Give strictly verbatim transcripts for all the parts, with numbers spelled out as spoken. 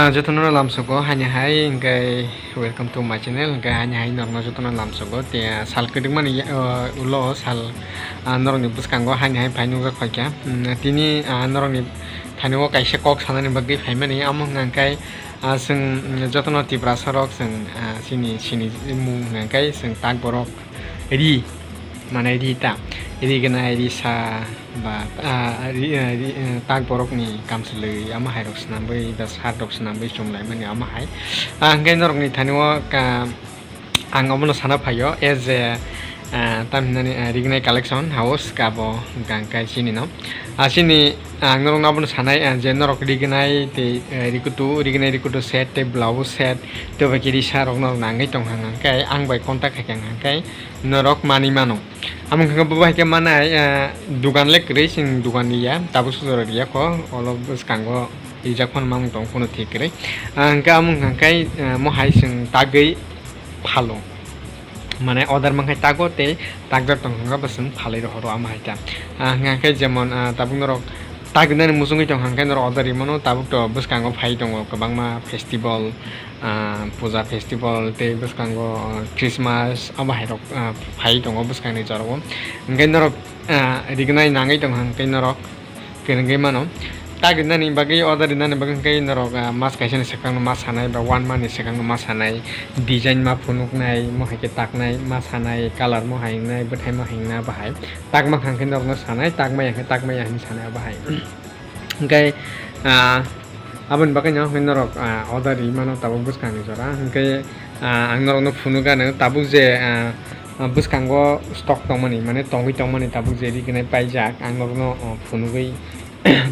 Ah, jotono lamsogo hani hai, hingke welcome to my channel, hingke hani hai norokno jotono lamsogo, te, ah, sal kwdwkmani ya-, ah, ulo sal, ah, norokni bwskango hani hai phai nukjak phaikha. Mm, tini, ah, norokni thani o kaisa kok sanani bagwi phaimani, amo hwnka hwnkhe, ah, chwng, mm, jotono Tiprasa rok chwng, ah, chini, chini mung hwnka hwnkhe chwng tak borok ri, mane ri ta, ri gwnai, ri sa, ba, ah, ri, ah, ri, ah, tak borokni kamchwlwi amo hai rok swnamwi, ba shirt rok swnamwi chumlaimani amo hai. Ah, hwnkhe norokni thani o ka, ang omono sana phaio, as a, ah, tam hinani, ah, Rignai Collection House kabo hwnkha hwnkhe chini no. Ah, chini ang norokno abono sanai, ah, je norok Rignai tei, eh, Rikutu, Rignai Rikutu set tei blouse set tei bai khe risa rok norok nangwi tong hang hwnkhe ang bai contact khai khe hwnkhe norok manwi mano. Amo hwnkhe bo bai khe manai, ah, dugan le kwrwi, chwng dugan riya, tabuk sujaro riya kho, olo bwskango rijak phano mamung tong phano thik kwrwi. Ah, hwnkhe amo hwnkha hwnkhe, ah, mo hai chwng tagwi phalo. Mane order mankhe tago tei takjak tong hwnkhe bo chwng phalwi rohoro amo hai ta. Ah, hwnkha khe jemon, ah, tabuk norok tagwi nani muchungwi tong hwnkhe norok order rimano, tabuk to bwskango phai tongo kwbangma festival, ah, puja festival tei bwskango, ah, Christmas abo hai rok, ah, phai tongo bwskangni jorao. Hwnkhe norok, ah, rignai nangwi tong hwnkhe norok kwrwngwi mano. Tak rinani bagwi, order rinani bagwi hwnkhe norok, ah, mas kaisani swkangno ma sanai ba one month ni swkangno ma sanai, design ma phunuknai, mo hai khe taknai, ma sanai, color mo hai wngnai, bwthai mo hai wngna bahai. Tak mankha hwnkhe norokno sanai, tak maya hwnkhe tak maya hinwi sanai bahai. Hwnkhe, ah, aboni bagwino hwnkhe norok, ah, order ri mano tabuk bwskangni jora. Hwnkhe, ah, ang norokno phunuk gano tabuk je, ah, ah, bwskango stock tongmani, mane tongwi tongmani tabuk je rignai paijak, ang norokno, oh, phunugwi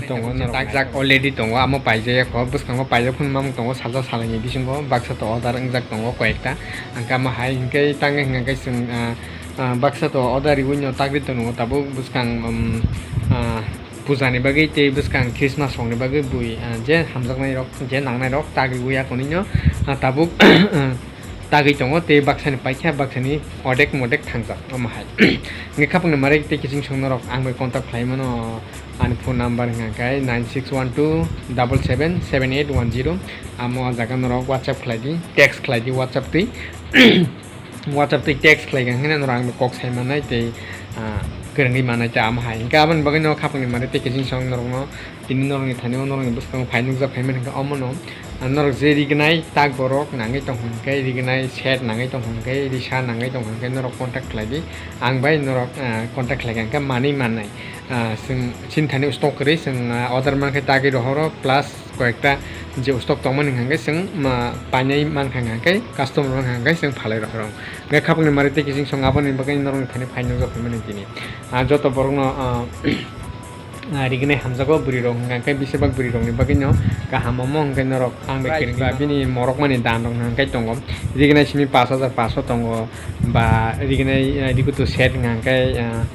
tongo, norok takjak already tongo, amo paijak ya kho, bwskango paijak phano mamung tongo, salsa salaini bisingo baksa to order wngjak tongo koyekta, ang khe amo hai hwnkhe tangwi hwnkhe chwng, ah, ah, baksa to order riwi no tagwi tongo tabuk bwskang, um, ah, puja ni bagwi tei bwskang Christmas rok ni bagwi bui, ah, je hamjaknai rok, je nangnai rok tagwi ya konwi no, ah, tabuk, ah, tagwi tongo tei baksani paikha, baksani odek modek thangjak omo hai. Hwnkhe khapangni mare tei kiching song norok ang bai contact khlai mano, ani phone number hwnkha khe nine six one two double seven seven eight one zero. Amo o jaga norok WhatsApp khlai di, text khlai di WhatsApp twi. WhatsApp twi text khlai kha hwnkhe norok ang bai kok sai mannai tei, ah, kwrwngwi mannai tei amo hai. Hwnkhe aboni bagwi no khapangni mare tei kiching song norokno tini norokni thani o norokni bwskango phai nukjak phaimani hwnkhe omono, ah, norok je rignai tak borok nangwi tong hwnkhe, rignai set nangwi tong hwnkhe, risa nangwi tong hwnkhe norok contact khlai di. Ang bai norok, ah, contact khlai kha hwnkhe manwi mannai. Ah, chwng chini thani stock kwrwi chwng, ah, order mankhe tagwi rohoro plus koyekta je stock tongmani hwnkhe chwng ma painai mankha hwnkhe customer mankha hwnkhe chwng phalwi rohoro. Hwnkhe khapangni mare tei kiching song aboni bagwi norokni thani phai nukjak phaimani tini. Ah, joto borokno, ah, ah, rignai hamjago bwrwi rok hwnkha khe besibak bwrwi rokni bagwino kaham omo hwnkhe norok ang bai kwrwngwi ba bini morok mani dan rok hwnkha khe tongo. Rignai simi pash hajar pash o tongo ba rignai, ah, rikutu set hwnkha khe, ah,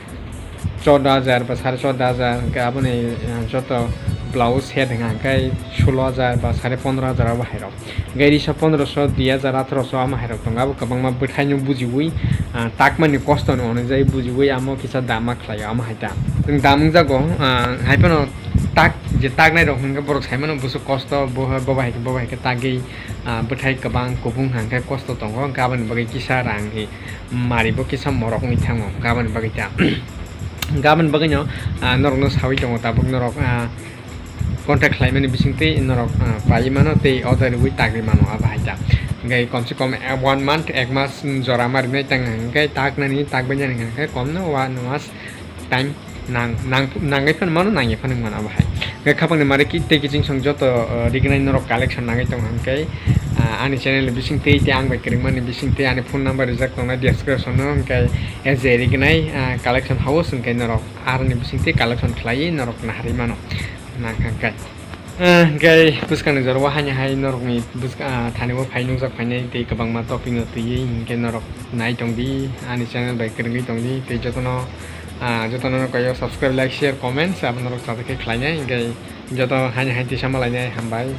chordo hajar ba sare chordo hajar hwnkhe aboni, ah, joto blouse set hwnkha khe sulo hajar ba sare pondro hajar abo hai rok. Hwnkhe risa pondroso, dui hajar, atharoso amo hai rok tongo. Abo kwbangma bwthaino bujiwi, ah, takmani kosto no onojai bujiwi amo kisa dama khlaio amo hai ta. Chwng dam wngjago, ah, hai phano tak, je taknai rok hwnkhe borok sai mano bwswk kosto, bo, bo bai hai khe, bo bai hai khe tagwi, ah, bwthai kwbang kubung hwnkhe kosto tongo, hwnkhe aboni bagwi kisa rang hi mari bo kisa morok wngwi thango, hwnkhe aboni bagwi ta. Hwnkhe aboni bagwino, ah, norokno sawi tongo tabuk norok, ah, contact khlaimani bisingtwi norok, ah, paiwi mano tei order rwui tagwi mano abo hai ta. Hwnkhe komse kom, eh, one month, ek mas jora ma rwnai tang hwnkhe taknani, takbainani hwnkhe komno one mas time nang-, nang-, nangwi phano mano, nangya phano mano abo hai. Hwnkhe khapangni mare ki-, tei kiching song joto, ah, rignai norok collection nangwi tong hwnkhe, ah, ani channel ni bisingtwi tei ang bai kwrwngmani bisingtwi ani phone number rijak tongnai description o, hwnkhe as a rignai, ah, collection house hwnkhe norok aroni bisingtwi collection khlaiwi norok naharwi mano. Nangkha hwnkhe. Ah, hwnkhe bwskangni jorao haini hai norokni bwska-, ah, thani o phai nukjak phainai tei kwbangma topic no twiwi hwnkhe norok nai tongdi, ani channel bai kwrwngwi tongdi tei jotono, ah, jotono no kaiyo subscribe, like, share, comments abo norok sajak khe khlainai, hwnkhe joto haini hai tisa malainai, hambai.